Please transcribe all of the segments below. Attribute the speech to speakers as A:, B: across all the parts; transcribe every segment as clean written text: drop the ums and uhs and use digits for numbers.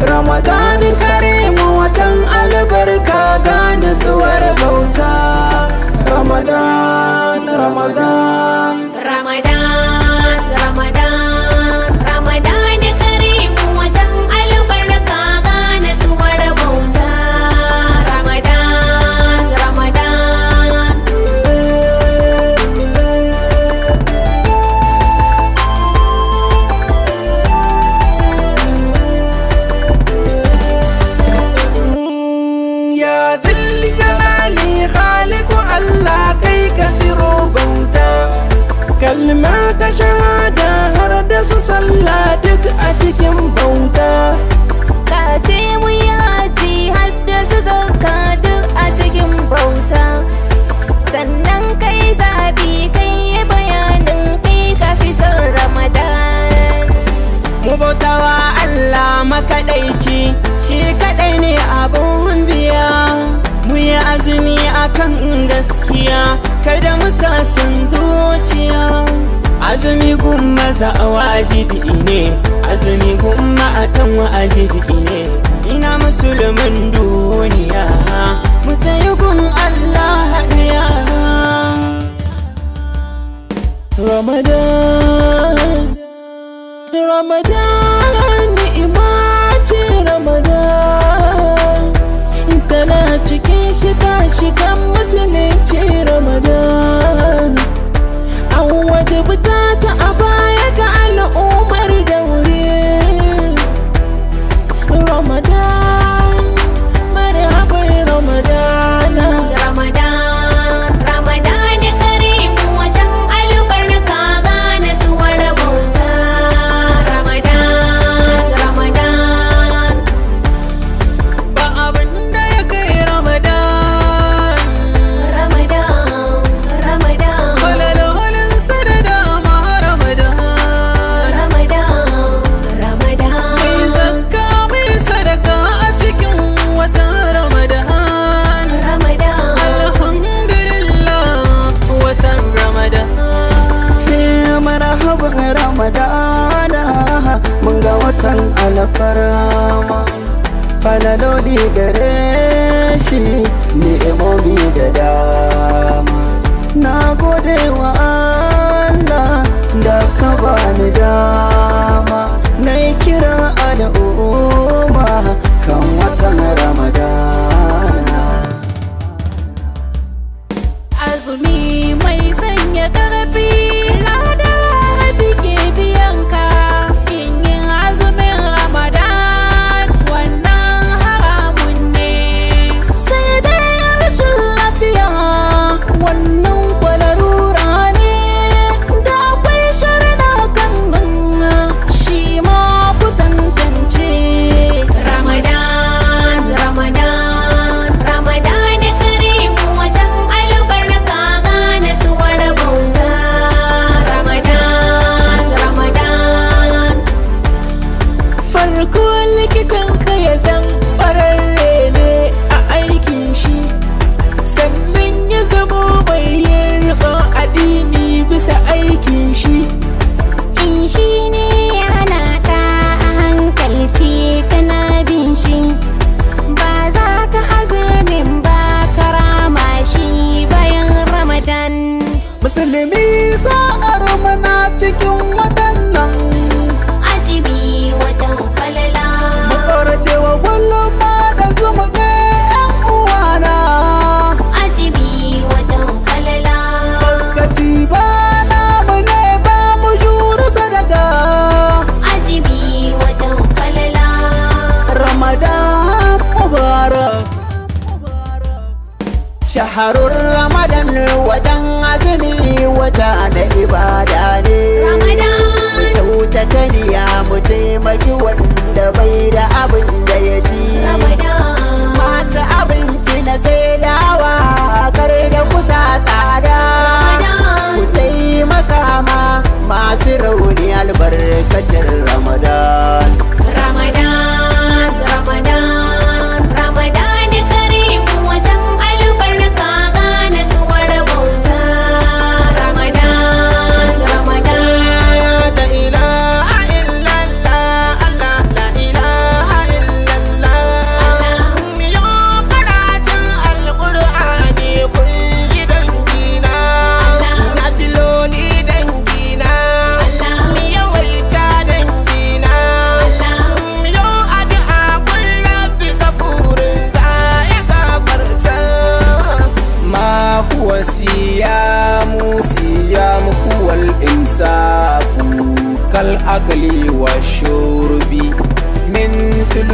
A: Ramadan Karimu watan albarka ga nutsuwar bauta. Ramadan, Ramadan,
B: Ramadan, Ramadan, Ramadan Karimu watan albarka ga nutsuwar bauta. Ramadan, Ramadan.
A: Ya dhil jalali khaliqu Allah kai ka siro bauta. Kalma ta shahada har da su sallah duk a cikin bauta.
C: Ka ce mu yi haji har da su zakka duk a cikin bauta. Sannan kai zaɓi kai yi bayanin kai ka fi son Ramadan.
A: Mu bautawa Allah makaɗaici, shi kaɗai ne abun biya. Mu yi azumi akan gaskiya, kada mu sasan zuciya. Azumi gun maza wajibi ne, azumi gun matan wajibi ne. Ina musulmin duniya, mu tsayi gun Allah haɗiya.
D: Ramadan, Ramadan ni'ima ce Ramadan, tana cikin shika-shikan musulunci Ramadan. An wajabta ta a baya ga al'ummar daure. Ramadan, marhaban Ramadana.
B: Ramadan, Ramadan Karimu watan albarka ga nutsuwar bauta. Ramadan, Ramadan.
D: Ba abin da ya kai Ramadan,
B: Ramadan, Ramadan,
D: falalolinsa da dama Ramadan.
B: Ramadan, Ramadan.
D: Mai zakka mai sadaka a cikin watan Ramadan.
B: Ramadan,
D: Alhamdulillah watan Ramadan.
A: Marhaban Ramadana, mun ga watan alfarma. Falaloli gare shi ni'imomi da dama. Na gode wa Allah da ka bani dama, na yi kira al'umma kan watan Ramadana.
E: Azumi mai sanya ƙarfi, lada rabi ke biyan ka. In yin azumin Ramadan wannan haramun ne.
A: Sai dai rashin lafiya wannan kwalarura ne, da akwai sharda kan nan shi ma ku tantance.
B: Ramadan, Ramadan, Ramadan Karimu watan albarka ga nutsuwar bauta. Ramadan, Ramadan.
D: Farko likitan ka ya zan ƙwararre ne a aikin shi, sannan ya zamo mai yin riƙon addini bisa aikin shi.
C: In shi ne ya hana ka a hankalci kana bin shi, ba za ka azumin ba karama shi bayan Ramadan.
A: Musulmi sa'ar muna cikin waɗannan,
B: Azumi watan falala.
A: mu ƙaurace wa gulma da zumuɗe 'yan uwana.
B: Azumi watan falala.
A: Tsarkaci ba namu ne ba mu jura sadaka.
B: Azumi watan falala.
A: Ramadan Mubarak. Shaharun Ramadan watan azumi wata na ibada ne.
B: Ramadan.
A: Mu kyautata niyya mu taimaki wanda bai da abin da ya ci.
B: Ramadan.
A: Masu abinci na saidawa kar da kusa tsada.
B: Ramadan.
A: Ku taimaka ma masu rauni albarkacin Ramadan.
B: Ramadan, Ramadan, Ramadan Karimu watan albarka ga nutsuwar bauta. Ramadan, Ramadan.
A: La ilaha illallah, Allah la ilaha.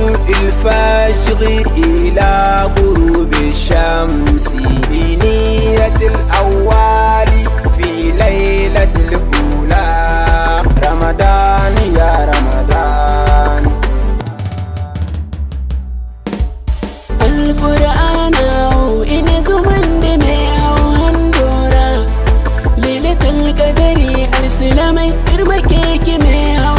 A: طلوع الفجر إلى غروب الشمس بنية الأول في ليلة الأولى. رمضان يا رمضان.
D: Alƙur'ana ina zuman da mai hau handora. Lailatul qadari arsilamai irmake ki mai hau.